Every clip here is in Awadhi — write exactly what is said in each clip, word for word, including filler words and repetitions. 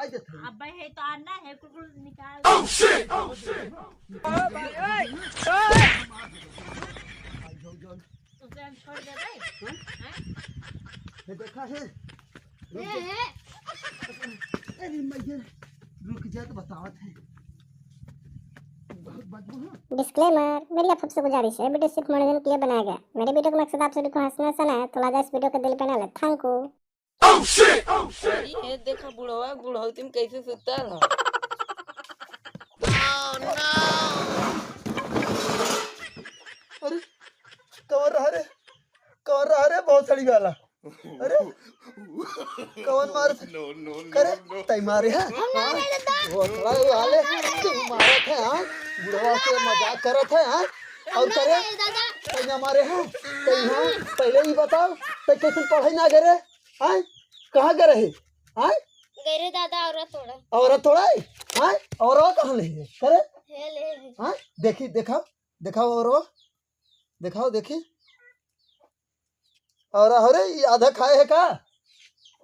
अबे है तो आना है, कुल कुल निकाल। Oh shit! Oh shit! ओ भाई, ओए, ओए। तुमसे हम छोड़ देबै? हाँ? हाँ? ये देखा है? रुक जा। अरे मैया, रुक जा तो बतावत है। बहुत बदबू है। डिस्क्लेमर, मेरी आप सबसे गुजारिश है, वीडियो सिर्फ मनोरंजन के लिए बनाया गया। मेरे वीडियो का मकसद आप सभी को हंसना हंसाना है, तो लिहाजा इस वीडियो को दिल पे ना ले। थैंक यू। Oh shit! Oh shit! अरे ये देखा बुढ़वा बुढ़ौती में कैसे सुतल है। अरे कौन रहा रे, कौन रहा रे भोसड़ी वाला? अरे कौन मारत है? करे तै मारे है? वो थोड़ा वो हाले तू मारत है, हाँ? बुढ़वा से मजाक करत है, हाँ? और करे तै ना मारे है? तै हाँ पहले ही बताओ, तै कैसे पढ़ाई ना करे? हाँ? कहाँ गए रहे? हाँ? गए रहे दादा, औरत तोड़ा। औरत तोड़ा है? हाँ? और वो कहाँ ले है? करे? है ले है। हाँ? देखी, देखाओ, देखाओ और वो। देखाओ, देखी। और अरे, ये आधा खाए है का?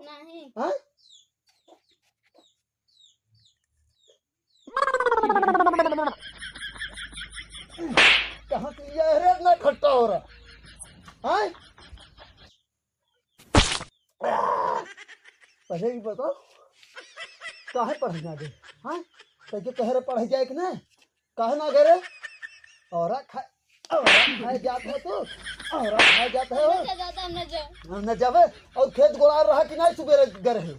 नहीं। हाँ? कहाँ से ये है रे, इतना खट्टा हो रहा? हाँ? पहले ही बताओ, काहे पढ़े ना गए? हाँ? कह के कह रहे पढ़े जाए कि नहीं? काहे ना गए रे? औरत खाए, औरत खाए जात है तू? औरत खाए जात है हो? ना दादा, हम ना जाए। हम ना जावे। और खेत गोड़ा रहा कि नहीं सुबेरे गए रहे?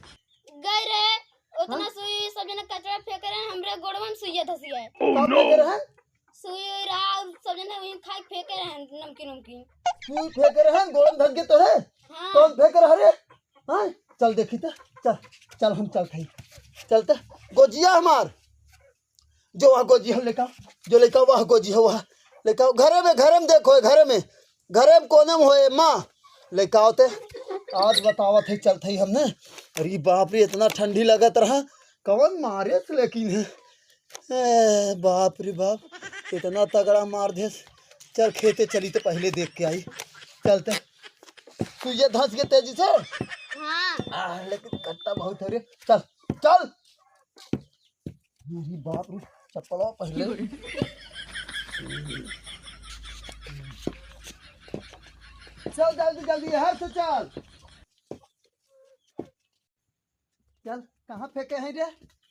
गए रहे, उतना हाँ? सुई सब जना कचरा फेंक रहे हैं, हमरे गोड़वा में सुइया धसिया है। Oh, no! फेंक रहे हैं? सुई उई रहा और सब जना वहीं खाए फेंके रहे हैं, नमकीन उमकीन। सुई फेंके रहे हैं, गोड़वा में धस गए तो है? हाँ। कौन फेंक रहा रे? हाँ? चल देखी तो, चल, चल हम चल खाई। चल तो, गोजिया हमार। जो वह गोजी हो लेका, जो लेका वह गोजी हो वह लेका, घरे में, घरे में देखो, घरे में, घरे में कोने में होए माँ, लेका होते। आज बतावत है, चलत है हमने। अरे बाप रे, इतना ठंडी लगत रहा, कौन मारे से लेकिन है। ए, बाप रे बाप, इतना तगड़ा मार देस। चल खेते चली तो पहले देख के आई। चलते। तू ये धंस के तेजी से। हाँ। आ, लेकिन कट्टा बहुत है रे। चल, चल। मेरी बाप रे, चप्पलवा पहले। चल जल्दी जल्दी, हर से चल। चल, कहाँ फेंके हैं रे?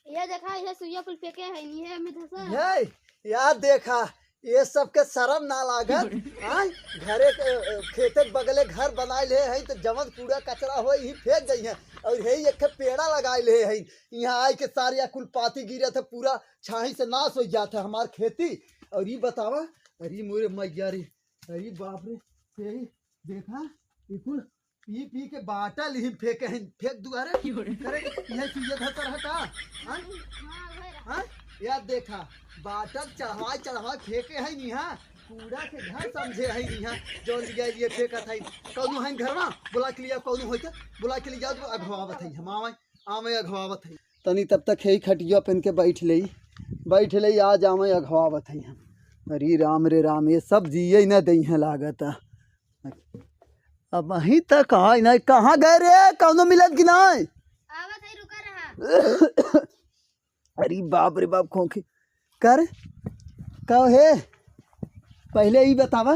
ये देखा, ये सुइया कुल फेंके हैं, ये में धसा। ये, यार देखा, ये सबके शर्म ना लागत। हाँ, घरे के, अ, खेते के बगले घर बनाए ले हैं, तो जवन कूड़ा कचरा होई, ही फेंक गई हैं। और हे एक ठे पेड़ा लगाए ले हैं, यहाँ आए के सारे कुल पाती गिरत है, पूरा छाही से नाश हो जात है हमार खेती। और ये बतावा, अरे मोरे मैया रे, अरे बाप रे, यही देखा, ये कुल पी पी के बाटल ही फेंके हैं, फेंक दुआरे। अरे, यह चीजें धर कर हटा। हाँ? हाँ, यार देखा, बाटल चढ़वाए चढ़वाए फेंके हैं नहीं, हाँ? कूड़ा के घर समझे हैं नहीं, हाँ? जौन जगह ये फेंकत है, कौनो है घरवा, बुला के लिया, कौनो होई तो बुला के लिया, तो अघवावत है, हम आवे, आवे अघवावत है। तनी तब तक यही खटिया पहन के बैठ लेई, बैठ लेई, आ जावे अघवावत है हम। अरे राम रे राम, ये सब जिए न दई हैं लागत। अब वहीं तक आए नहीं, कहाँ गए रे? कौनो मिलत कि नहीं? आवत है, रुका रहा। अरे बाप रे बाप, खोंखी। कर, कहो हे, पहले ई बतावा,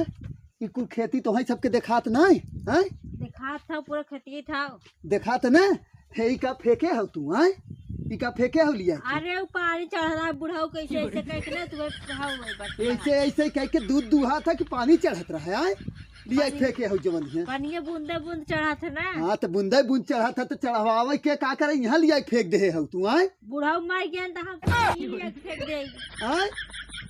ई कुल खेती तोहई सबके देखात नहीं, हैं? देखात था, पूरा खेती था। देखात न? हे, ई का फेंके हो तू, हैं? ई का फेंके हो लिया के? अरे, वो पानी चढ़ रहा है, बुढ़ऊ कैसे ऐसे कह के ना, तुम्हें कहा हुआ है बस। ऐसे, ऐसे कह के दूध दुहा था कि पानी चढ़त रहा है, हैं? लिया पानी, फेंके हो जवन है। पानिये बूंदे बूंद चढ़त है ना। हाँ, तो बूंदे बूंद चढ़त है, तो चढ़वावे के का करे, यहाँ लिया फेंक दे हो तू, हैं? बुढ़ऊ मर गया तो हम सब यही एक फेंक देई। आय?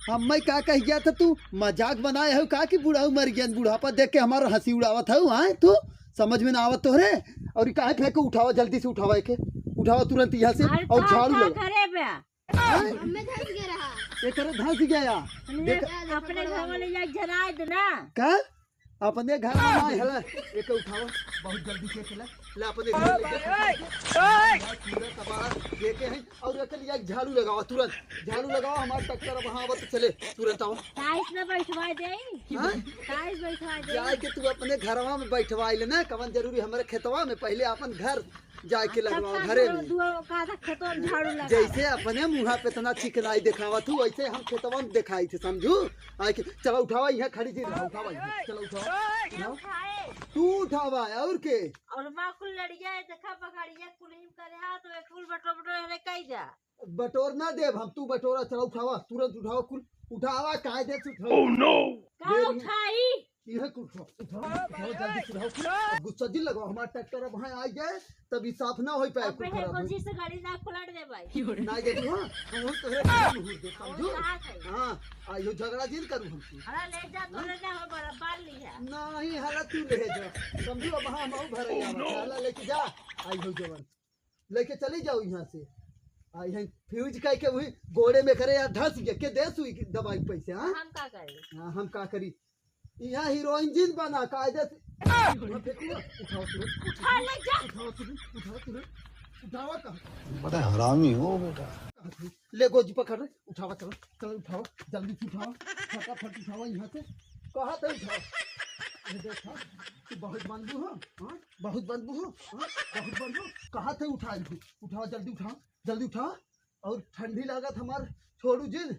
हम मैं का कह गया था, तू मजाक बनाए हो का कि बुढ़ऊ मर गया, बुढ़ापा देख के हमारा हंसी उड़ावत हो, आय? तू समझ में ना आवत तोहरे। और ई काहे फेंको, उठावा, जल्दी से उठावा एके, उठावा तुरंत यहाँ से। अरे और तो झाड़ू का लगा। करे बे? आय? हमें धस गया रहा। ये करे धस गया। अपने, देख। अपने घर वाले जाके जराए दे ना। का? अपने घर में ना है, एके उठावा, बहुत जल्दी से खेला। ले अपने घर ले जा। ओए, ओए। पूरा कबाड़ा फेंक के हैं, और एके लिए एक झाड़ू लगावा तुरंत, झाड़ू लगावा, हमार ट्रैक्टर अब हाँ आवत चले, तुरंत आवा। टाइल्स में बैठवा दे। हाँ? टाइल्स बैठवा दे। जाए के तू अपने घरवा में बैठवाई ले ना, कवन जरूरी हमारे खेतवा में, पहले अपन घर जाए के लगवाओ, घरे में। दुआ का था खेतवा में झाड़ू लगा। जैसे अपने मुँहा पे इतना चिकनाई देखावा तू, वैसे हम खेतवा में देखाई थे, समझू? आए के चला उठावा, यहाँ खड़ी चीज उठावा, यहाँ चला उठावा। उठावा। तू उठावा, और के? और माँ कुल लड़िया है, देखा बगड़िया कुल हिम करे हाथ में कुल बटो बटो है, कई जा। बटोर ना देब हम, तू बटोरा, चला उठावा, तुरंत उठावा, कुल उठावा, काहे दे तू उठावा? Oh no! का उठाई? यह कुल उठाओ, उठाओ, उठाओ, जल्दी से उठाओ कुल। अब गुस्सा जिन लगाओ, हमार ट्रैक्टर अब वहाँ आ जाए, तब ई साफ ना होई पाए, अब कुल खराब होई। जी से गाड़ी ना पलट दे भाई। ना दे तू, हाँ, हम तोहरे मुहूर दे, समझू? हाँ, आइयो झगड़ा जिन करू हमसे। हला ले जा, तोरे ना हो, बड़ा बाल लिया। नहीं, हला तू ले जा, समझू? अब हाँ, हम भर जावा, हला लेके जा, आइयो जवन। लेके चली जाओ यहाँ से। आ, यहाँ फ्यूज कह के वही गोड़े में करे यार, धस गया। के दे सुई की दवाई के पैसे, हाँ? हम का करी? हाँ, हम का करी? यहाँ हीरोइन जिन बना, कायदे से। हाँ, फेंकू ना। उठाओ तुरंत। उठा ले जा। उठाओ तुरंत, उठाओ तुरंत। उठावा कहाँ? बड़ा हरामी हो बेटा। कहाँ से? ले गोजी पकड़ रे, उठावा, चलो, चलो, उठावा, जल्दी से उठावा, फटाफट उठावा यहाँ से। कहा था उठावा? ये देखा, तू बहुत बनबू हो, हाँ? बहुत बनबू हो, हाँ? बहुत बनबू। कहा थे उठा इनको? उठाओ, जल्दी उठाओ, जल्दी उठाओ। और ठंडी लागत हमार छोड़ू जिन,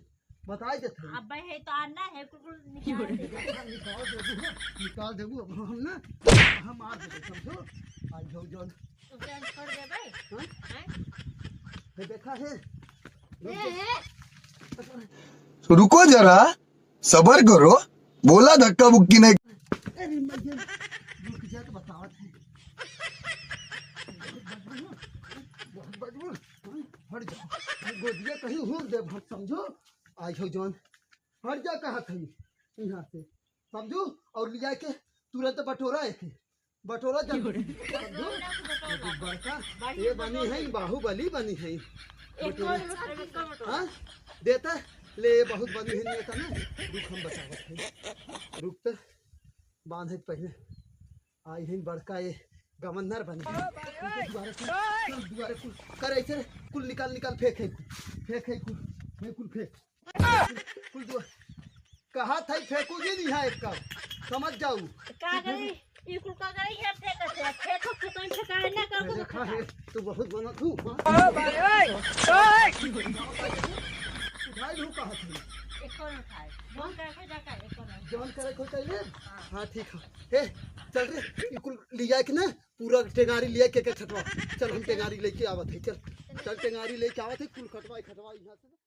बताई देत हई। अब है तो आना है, कुल कुल निकाल दे। निकाल देबू, निकाल देबू, अब हम ना, हम मार देबे, समझो? आई जाओ जौन। तो क्या छोड़ देबे? हाँ? हैं? ये देखा है? ये है? रुको जरा, सबर करो, बोला धक्का मुक्की नहीं। अरे मर गया। रुक जा तो बतावत है। बहुत बदबू, बहुत बदबू। हट जा। ये गोदिया कहीं हूर दे, बहुत समझो। आई हो जौन। हट जा कहा था यहाँ से। समझू? और लिया के तुरंत बटोरा है कि बटोरा जल्दी। समझू? बड़का, ये बनी है, बाहुबली बनी है। बटोरा। हाँ? देता? ले, ये बहुत बनी है, नेता ना। रुक, हम बतावत है। रुक तो, बांधे पहले। आई है बड़का, ये गवर्नर बनी है। दुआरे कुल, चल, दुआरे कुल। कर ऐसे रे, कुल निकाल, निकाल, फेंक है कुल। फेंक है कुल, फेंक कुल, फेंक। कुल दुआ-, कहा था फेंकू जी नहीं है एक कप, समझ जाऊ। का करी? ई कुल का करी है फेंकत है? फेंको, फेंको, फेंका है ना, कर दो देखा फेंका। है, तू बहुत बना तू, हाँ? ओ भाई, ओए, ओए। उठाई लू कहा था? एको न उठाए। जौन करे को जाकर, एको न। जौन करे को चाहिए? हाँ। हाँ, ठीक है। ए, चल रे, ई कुल लिया के ना, पूरा टेंगारी लिया के, के छटवा। चल, हम टेंगारी लेके आवत है, चल। चल, टेंगारी लेके आवत है, कुल खटवाई, खटवाई यहाँ से।